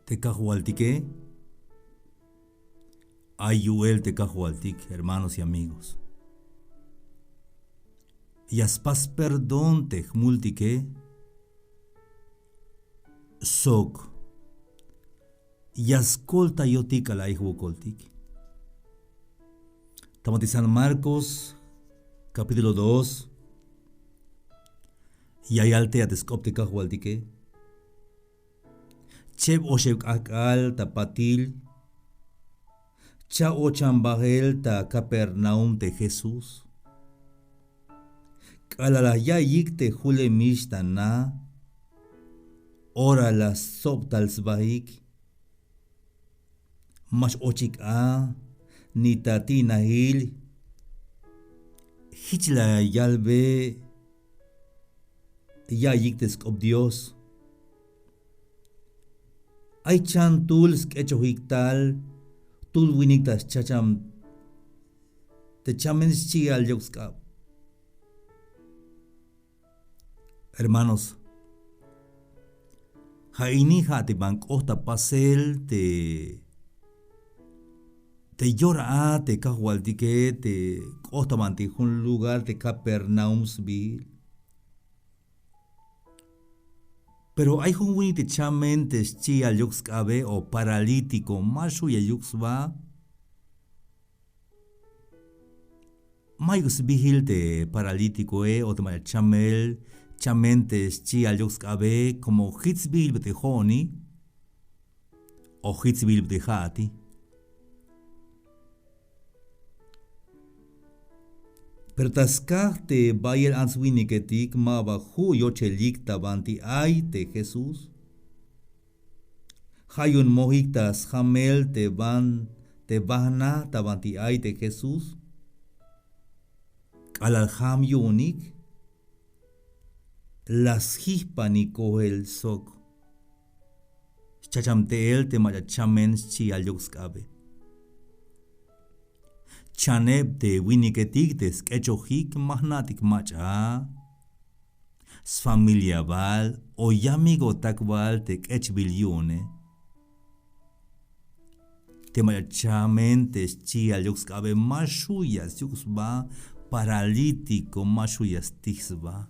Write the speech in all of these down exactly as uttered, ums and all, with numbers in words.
Te kajwaltike, ay yu'el te kajwaltik, hermanos y amigos. Ya spas perdón te jmultike sok ya skoltayotik k'alal ay jwokoltik. Ta banti San Marcos, capítulo dos, ya yal te a te sk'op te kajwaltike: Cheb oxeb k'ajk'al ta patil, cha' ochan bael ta Capernaum te Jesús. K'alal la ya'iyik te julemix ta na, ora la stsob tal sbaik. Ma x-ochik a ni ta ti'nail. Jich la yalbe ya'iyik te sk'op Dios. Ay chantul sk'echojik tal jtul winik ta schacham te chamen xchi'al yok sk'ab. Hermanos, ja' ini ja' te ban k'ot ta pasel te, te yora a te kajwaltike te k'ot ta banti jun lugar te Capernaum sbiil. Pero ay jun winik te chamen te xchi'al yok sk'abe o paralítico, ma xju' ya yuk' sba. Mayuk sbijil te paralíticoe o te mach'a chamel, chamen te xchi'al yok sk'abe, como jich sbijil bit'il jo'oni o jich sbijil bit'il ja'ati. Pero ta skaj te bayel ants winiketik ma ba ju' yochelik ta banti ay te Jesús. Ja' yu'un mojik ta sjamel te ban, te bajna ta banti ay te Jesús. K'alal jam yu'unik, la sjijpanik koel sok xchacham te'el te mach'a chamen xchi'al yok sk'abe. Chaneb te winiketik te sk'echojik ma jna'tik mach'a sfamilia bal o yamigotak bal te k'echbil yu'une. Te mach'a chamen te xchi'al yok sk'abe ma xju' ya syuk' sba, paralítico, ma xju' ya stij sba.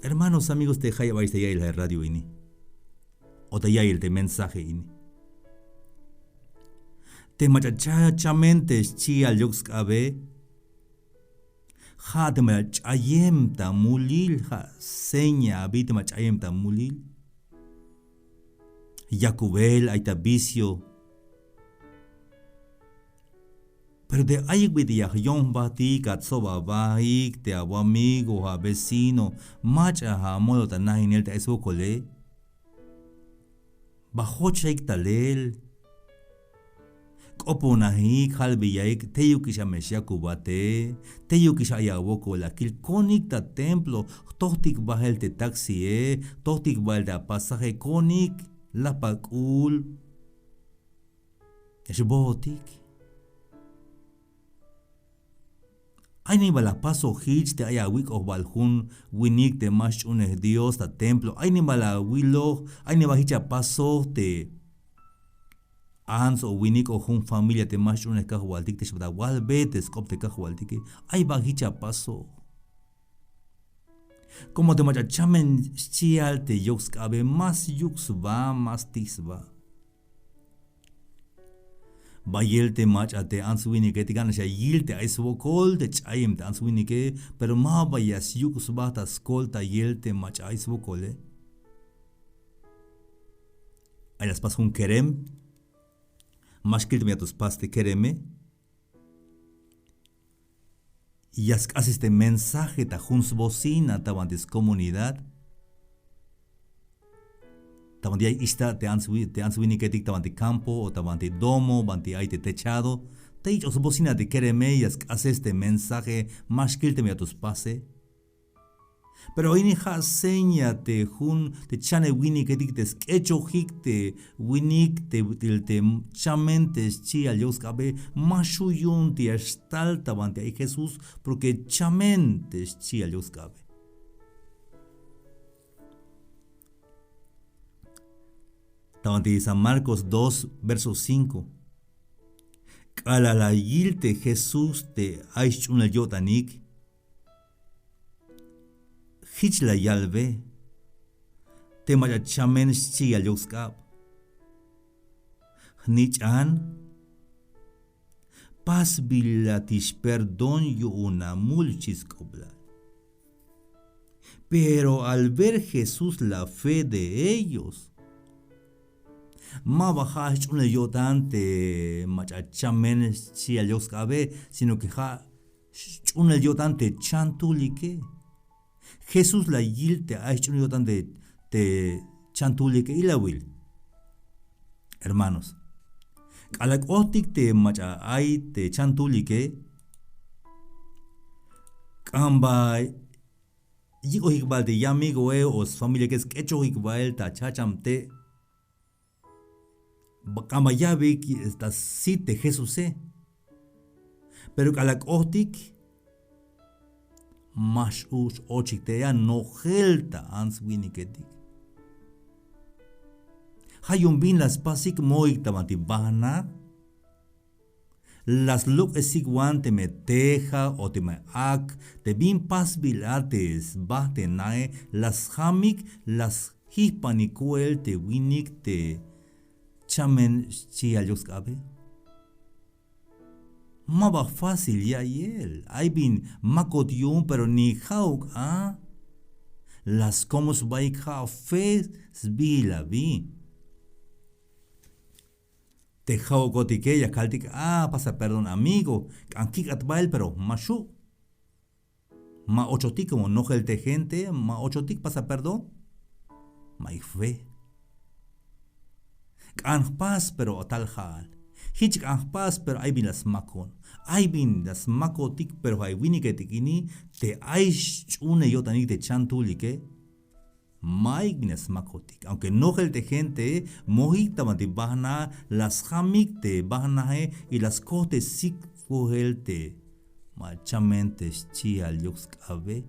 Hermanos, amigos, te jayeb ayex ta ya'iyel te radio ini o ta ya'iyel te mensaje ini. Te mach'a cha-, chamen te xchi'al yok sk'abe, ja' te mach'a ch'ayem ta mulil, ja' seña abi te mach'a ch'ayem ta mulil. Yakubel, ay ta vicio. Pero te ayuk bit'il ya jyon jbatik, atsob abaik te awamigo, avecino, mach'a amoloj ta najinel te ay swokole. Ba jochejik talel. K'oponajik, jalbeyaik, teyukix a me xyakubate, teyukix ay awokol a kil, konik ta templo, jtojtik bael te taxie, jtojtik bael te apasaje, konik, laj pa k'ul. Ya xbootik. Ay nix bal la pasoj jich te ay awik'oj bal jun winik te ma xch'uunej Dios ta templo. Ay nix bal awiloj, ay nix bal jich apasoj te ants o winik o jun familia te ma xch'uunej Kajwaltik te xbat awalbe te sk'op te Kajwaltike. Ay bal jich apasoj. Como te mach'a chamen xchi'al te yok sk'abe, ma syuk' sba, ma stij sba. Bayel te mach'a te ants winiketik, ganax ya yil te ay swokol te ch'ayem te ants winike, pero ma ba ya syuk' sba ta skoltayel te mach'a ay swokole. Ay la spas jun kerem, ma xkil teme ya to spas te kereme. Ya sk'ases te mensaje ta jun sbocina ta banti skomunidad. Ta banti ya ixta' te ants wi-, te ants winiketik ta banti campo o ta banti domo, banti ay te techado. Tey ich'oj sbocina te kereme, ya sk'ases te mensaje, ma xkil teme ya to spase. Pero ini ja' seña te jun te chaneb winiketik te sk'echojik te winik te bit'il te chamen te xchi'al yok sk'abe, ma xju' yu'un te ya xtal ta banti ay Jesús, porque chamen te xchi'al yok sk'abe. Ta banti San Marcos dos, verso cinco. K'alal la yil te Jesús te ay sch'uunel yo'tanik, jich la yalbe te mach'a chamen xchi yal yok sk'ab: Jnich'an, pasbilatix perdón yu'un amul, xchi sk'oplal. Pero al ver Jesús la fe de ellos, ma ba ja' sch'uunel yo'tan te mach'a chamen xchi yal yok sk'abe, sino que ja' sch'uunel yo'tan te chantulike. Jesús la yil te ay sch'uunel yo'tan te, te chantulike. Ilawil, hermanos, k'alal k'otik te mach'a ay te chantulike, k'an ba yik'ojik bael te yamigoe o sfamiliake, sk'echojik bael ta jajcham te', ba k'an ba ya'beyik ta sit te Jesuse. Pero k'alal k'otik, ma x-ochik te ya nojel ta ants winiketik. Ja' yu'un bin la spasik, moik ta banti bajna, la slok'esik wan teme teja o teme ak, te bin pasbil a te sba te nae, la sjamik, la sjijpanik koel te winik te chamen xchi yal yok sk'abe. Ma ba fácil ya'iyel, ay bin makot yu'un, pero ni ja'uk a, la skom sbaik, ja' fe sbiil abi. Te ja'ukotike ya kaltik: "Ah, pasa perdón amigo, k'an kik'at bael, pero ma xu'. Ma ochotik, como nojel te gente, ma ochotik, pasa perdón." Ma'yuk fe. K'an jpas, pero tal ja'al. Jich k'an jpas, pero ay bin la smakon. Ay bin la smakotik, pero ja' winiketik ini te ay sch'uunel yo'tanik te chantulike, ma'yuk bin la smakotik. Aunque nojel te gente mojik ta banti bajna, la sjamik te bajnae y la skojtesik koel te ma chamen te xchi yal yok sk'abe.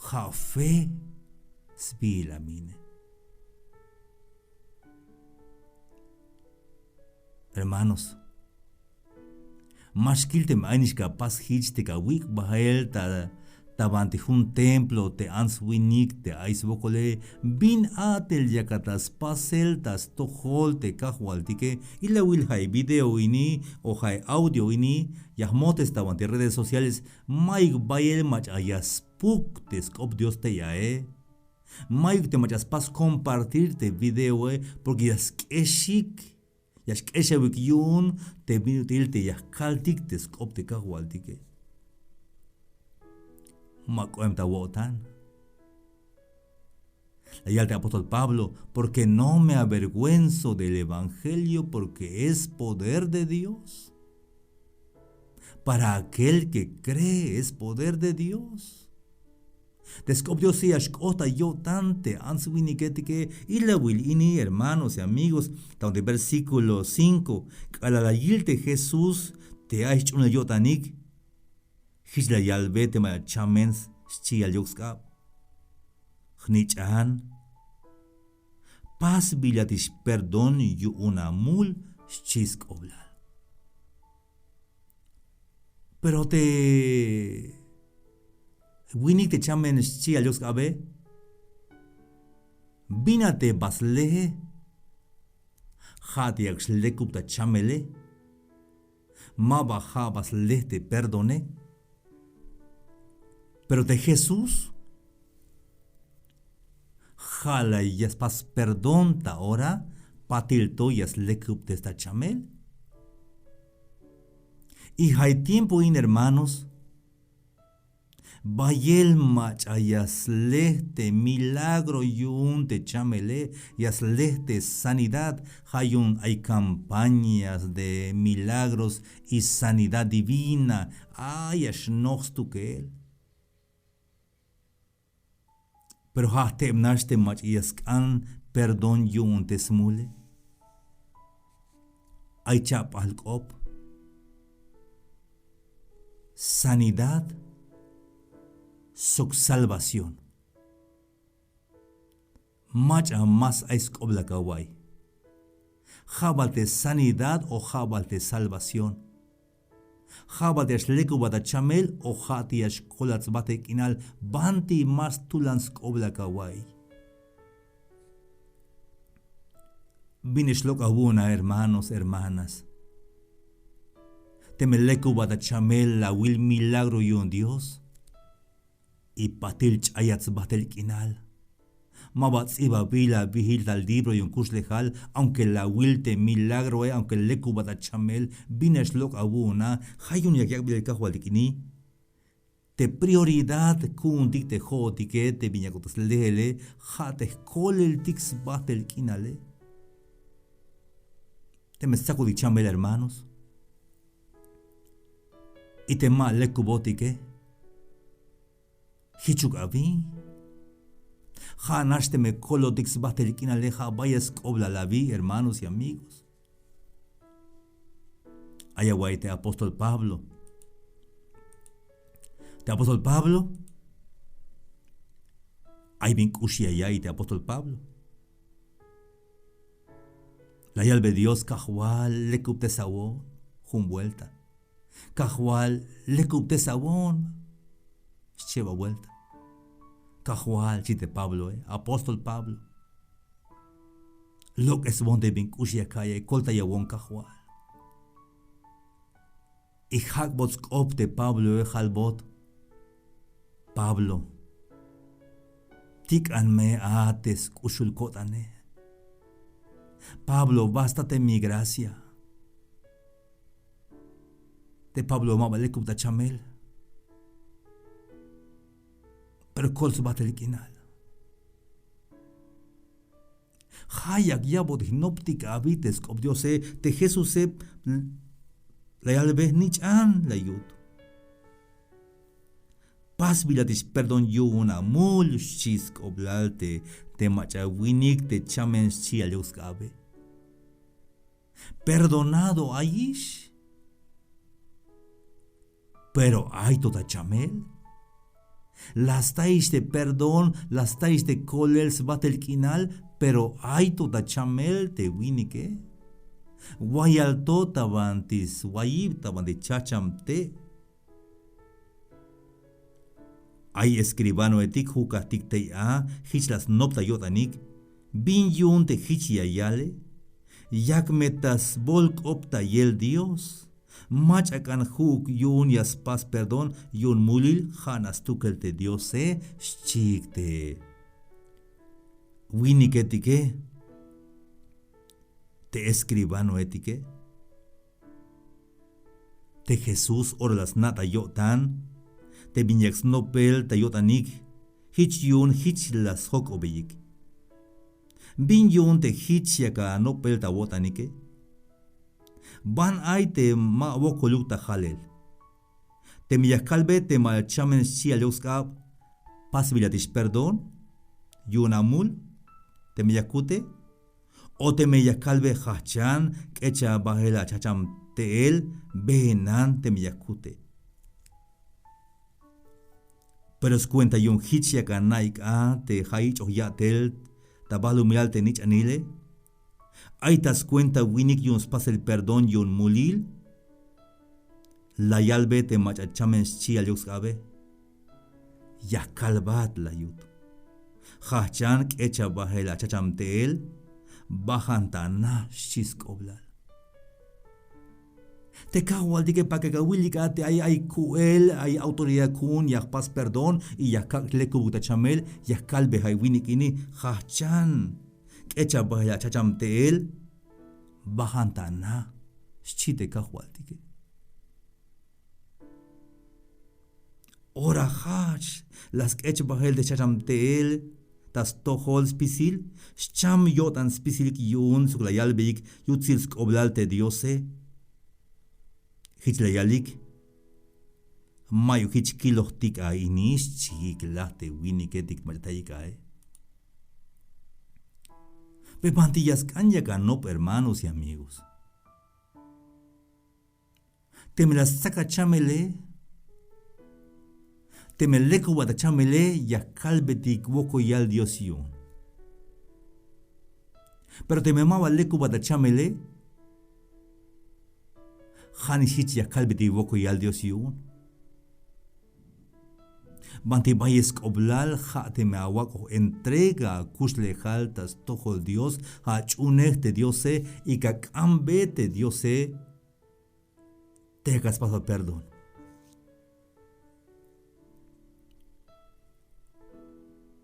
Ja' fe sbiil a mine. Hermanos, ma xkil teme ay nix ka pas jich te ka wik' bael ta, ta banti jun templo te ants winik te ay swokole, bin a'tel yakat ta spasel ta stojol te Kajwaltike. Ilawil, ja' video ini o ja' audio ini ya jmojtes ta banti redes sociales, ma'yuk bayel mach'a ya spuk te sk'op Dios tey ae. Ma'yuk te mach'a spas compartir te videoe, porque ya sk'exik, ya xk'exawik yu'un te bin ut'il te ya jkaltik te sk'op te Kajwaltike. Ma k'oem ta awo'tan. La yal te apóstol Pablo: "Porque no me avergüenzo del evangelio, porque es poder de Dios. Para aquel que cree es poder de Dios." Te sk'op Diose ya xk'ot ta yo'tan te ants winiketike. Ilawil ini, hermanos y amigos, ta versículo cinco, k'alal la yil te Jesús te ay sch'uunel yo'tanik, jich la yalbe te mach'a chamen xchi yal yok sk'ab: "Jnich'an, pasbilatix perdón yu'un amul", xchi sk'oblal. Pero te winik te chamen xchi yal yok sk'abe, bin a te ba sleje? Ja' te yak xlekub ta chamele. Ma ba ja' ba sle te perdone. Pero te Jesús ja' la ya spas perdón ta ora, patil to ya slekubtes ta chamel. Y ja' ay tiempo in, hermanos, bayel mach'a ya slej te milagro yu'un te chamele, ya slej te sanidad. Ja' yu'un ay campañas de milagros y sanidad divina. Ay, ya xnoj stukel. Pero ja' jteb nax te mach'a ya sk'an perdón yu'un te smule. Ay cha'pal k'op: sanidad sok salvación. Mach'a más ay sk'oblal kawa'iy. Ja' bal te sanidad o ja' bal te salvación. Ja' bal te ya xlekubat ta chamel o ja' te ya xkolat sbajtel k'inal, banti más tulan sk'oblal kawa'iy. Bin ya xlok' awu'un a, hermanos, hermanas. Teme lekubat ta chamel la awil milagro yu'un Dios. Y patil ch'ayat sbajtel k'inal. Ma ba ts'ibabil awil ta libro yu'un kuxlejal, aunque la awil te milagroe, aunque lekubat ta chamel, bin ya xlok' awu'un a, ja' yu'un yak yak'bilel Kajwaltik ini. Te prioridad ku'untik te jo'otike, te bin yakuk ta slejele, ja' te jkoleltik sbajtel k'inale. Teme stsakotik chamel, hermanos, y te ma lekubotike, jichuk abi. Ja' nax teme kolotik sbajtel k'inale, ja' bayel sk'oblal abi, hermanos y amigos. Ay awa'iy te apóstol Pablo. Te apóstol Pablo, ay bin k'ux ya ya'iy te apóstol Pablo. La yalbe Dios: Kajwal, lekubtesawon. Jun vuelta. Kajwal, lekubtesawon. Xchebal vuelta. Kajwal, xchi te Pabloe, apóstol Pablo. Lok'esbon te bin k'ux ya ka'iye, koltayawon Kajwal. Y jak'bot sk'op te Pabloe, jalbot: Pablo, tik'an me a te sk'uxul ko'tane. Pablo, basta te mi gracia. Te Pablo ma ba lekub ta chamel. Pero kol sbajtel k'inal. Ja' yak ya'botik jnoptik abi te sk'op Diose, te Jesuse, la yalbe: Jnich'an, la yut. Pasbilatix perdón yu'un amul, xchi sk'oblal te, te mach'a winik te chamen xchial yok sk'abe. Perdonado ayix. Pero ay to ta chamel. La staix te perdón, la staix te kolel sbajtel k'inal, pero ay to ta chamel te winike. Wayal to ta banti swayib, ta banti chacham te'. Ay escribanoetik jukajtik tey a, jich la snop ta yo'tanik. Bin yu'un te jich ya yale? Yak me ta sbolk'optayel Dios. Mach'a k'an ju'uk yu'un ya spas perdón yu'un mulil, ja' nax stukel te Diose, xchiik te winiketike, te escribanoetike. Te Jesús ora la sna' ta yo'tan, te bin yak snopel ta yo'tanik, jich yu'un jich la sjok'obeyik. Bin yu'un te jich yak anopel ta awo'tanike? Ban ay te ma wokoluk ta jalel? Teme ya kalbe te ma chamen xchial yok sk'ab, pasbilatix perdón yu'un amul, teme ya kute. O teme ya kalbe: Jajchan, k'echa bajel achacham te'el, beenan, teme ya kute. Pero skuenta yu'un jich yak ana'ik a te ja' yich'oj ya'tel ta balumilal te nich'anile, ay ta skuenta winik yu'un spasel perdón yu'un mulil. La yalbe te mach'a chamen xchial yok sk'abe: Ya kalbat, la yut. Jajchan, k'echa bajel achacham te'el, bajan ta na, xchi sk'oblal. Te Kajwaltike, para que awilik a te ay, ay ku'el, ay autoridad ku'un ya jpas perdón y ya kak' lekubuk ta chamel, ya kalbe ja' winik ini: Jajchan, k'echa bajel achacham te'el, bajan ta na, xchi te Kajwaltike. Ora jajch la sk'ech bajel te xchacham te'el ta stojol spisil, xcham yo'tan spisilik yu'un sok la yalbeyik yutsil sk'oblal te Diose. Jich la yalik: Mayuk jich kilojtik a ini, xchiik laj te winiketik mach'atayik ae. Pe banti ya sk'an yak anop, hermanos y amigos. Teme la stsak achamele, teme lekubat achamele, ya kalbetik wokolyal Dios yu'un. Pero teme ma ba lekubat ta chamele, ja' nix jich ya kalbetik wokol yal Dios yu'un. Banti bayel sk'oblal ja' teme awak'oj entrega akuxlejal ta stojol Dios, ach'unej te Diose y kak'ambe te Diose te yak aspasbat perdón.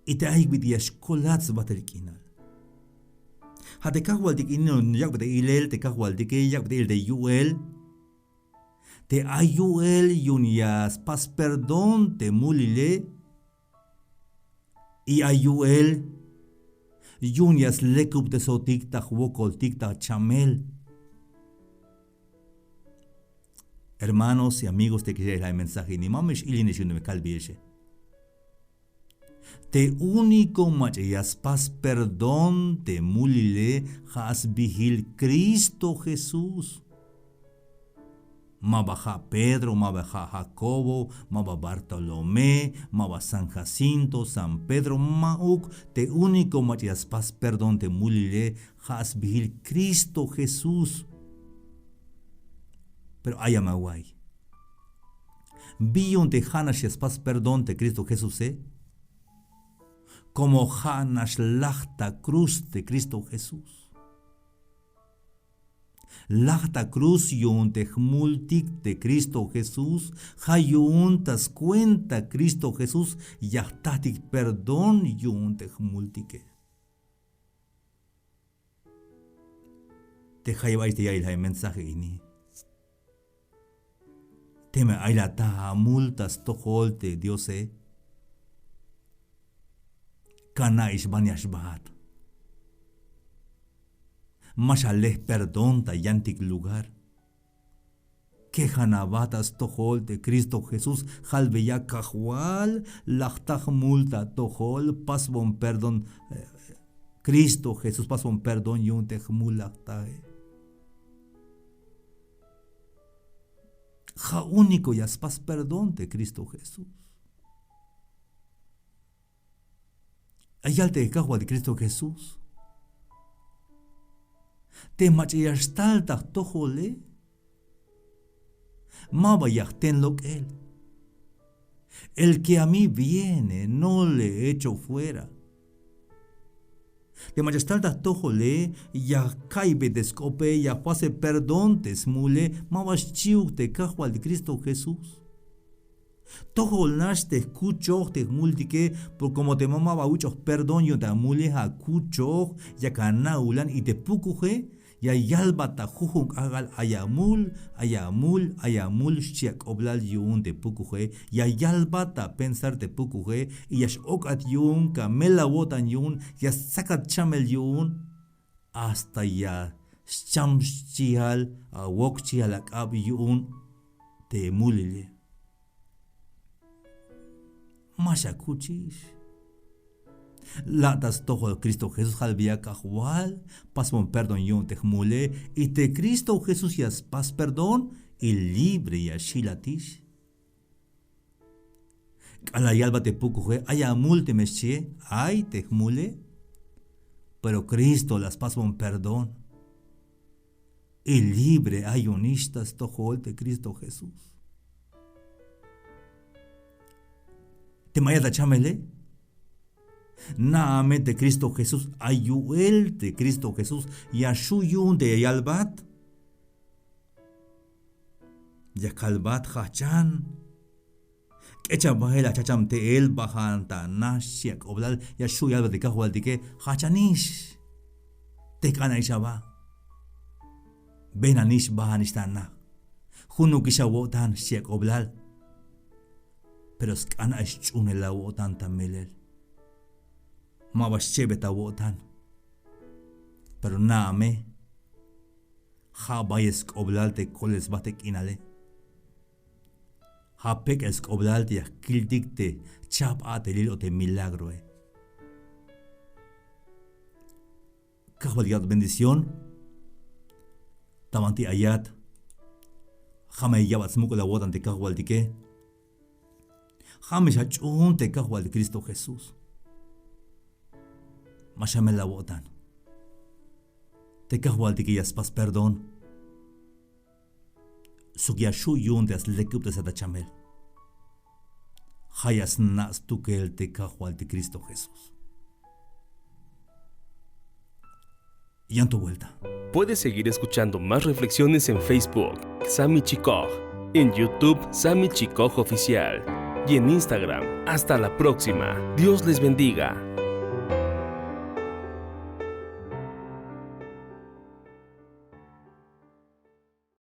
Y te ayik bit'il ya xkolat sbatel k'inal. Ja' te kajwaltik ini yak'bet ilel te kajwaltike, yak'bet ilel te yu'el. Te ay yu'el yu'un ya spas perdón te mulile. Y ay yu'el yu'un ya slekubtesotik ta jwokoltik ta chamel. Hermanos y amigos, te ya ya'iyel ay mensaje ini, ma me x-ilinex yu'un teme kalbeyexe. Te único mach'a ya spas perdón te mulile ja' sbiil Cristo Jesús. Ma ba ja' Pedro, ma ba ja' Jacobo, ma ba Bartolomé, ma ba San Jacinto, San Pedro, ma'uk. Te único mach'a ya spas perdón te mulile ja' sbiil Cristo Jesús. Pero ay ya me awa'iy. Bi yu'un te ja'nax ya spas perdón te Cristo Jesuse. Como ja'nax laj ta cruz te Cristo Jesús. Laj ta cruz yu'un te jmultik te Cristo Jesús, ja' yu'un ta skuenta Cristo Jesús ya jtatik perdón yu'un te jmultike. Te jayeb ay te ya'iyel ay mensaje ini. Teme ay la ta amul ta stojol te Diose, kana'ix ban ya xbaat. Ma xale perdón ta yantik lugar. Kejan aba ta stojol te Cristo Jesús, ja' albeya Kajwal, la jta jmul ta atojol, pasbon perdón, eh, Cristo Jesús, pasbon perdón yu'un te jmul la jtae. Ja' único ya spas perdón te Cristo Jesús. Ay yal te Kajwal te Cristo Jesús. Te mach'a ya xtal ta jtojole, ma ba ya jten lok'el. El que a mí viene, no le echo fuera. Te mach'a xtal ta jtojole, ya jka'iybe te sk'ope, ya jpase perdón te smule, ma ba xchi'uk te Kajwal te Cristo Jesús. Tojol nax te jkuchoj te jmultike, porque como te ma, ma ba awich'oj perdón yu'un te amule, ja' akuchoj, yak ana'ulan, y te pukuje ya yalbat ta jujun k'ajk'al: ay amul, ay amul, ay amul, xchi ak'oblal yu'un te pukuje. Ya yalbat ta pensar te pukuje, y ya x-ok'at yu'un, ka mel awo'tan yu'un, ya stsakat chamel yu'un. Hasta ya xcham xchial, awok xchial ak'ab yu'un te mulile. Ma xakuchix. La' ta stojol Cristo Jesús, ja' albeya Kajwal, pasbon perdón yu'un te jmule, y te Cristo Jesús ya spas perdón, y libre ya xilatix. K'alal yalbat te pukuje: ay amul, teme xchie, ay te jmule. Pero Cristo la spasbon perdón. Y libre ay yu'unix ta stojol te Cristo Jesús. Teme ayat ta chamele, na'a me te Cristo Jesús, ay yu'el te Cristo Jesús, ya xju' yu'un te ya yalbat. Ya kalbat: jajchan. K'echa bael, achacham te'el, bajan ta na, xchi ak'oblal. Ya xju' yalbat te Kajwaltike: jajchanix. Te jk'ana'ix aba. Benanix, bajanix ta na. Junukix awo'tan, xchi ak'oblal. Pero sk'ana'ix ch'uunel awo'tan ta melel. Ma ba xchebet awo'tan. Pero na'a me. Ja' bayel sk'oblal te kolel sba te k'inale. Ja' pek'el sk'oblal te ya jkiltik te chajp a'telil o te milagroe. Kajwaltik ya ya'bat bendición. Ta banti ayat, ja' me ya ya'bat smuk'ul awo'tan te Kajwaltike. Ja' me xach'uun te Kajwaltik Cristo Jesús. Ma xamel awo'tan. Te Kajwaltike ya spas perdón sok ya xju' yu'un te ya slekubtesat ta chamel. Ja' ya sna' stukel te Kajwaltik Cristo Jesús. Yan to vuelta. Puedes seguir escuchando más reflexiones en Facebook, Sami Chikoj, en YouTube, Sami Chikoj Oficial, y en Instagram. Hasta la próxima. Dios les bendiga.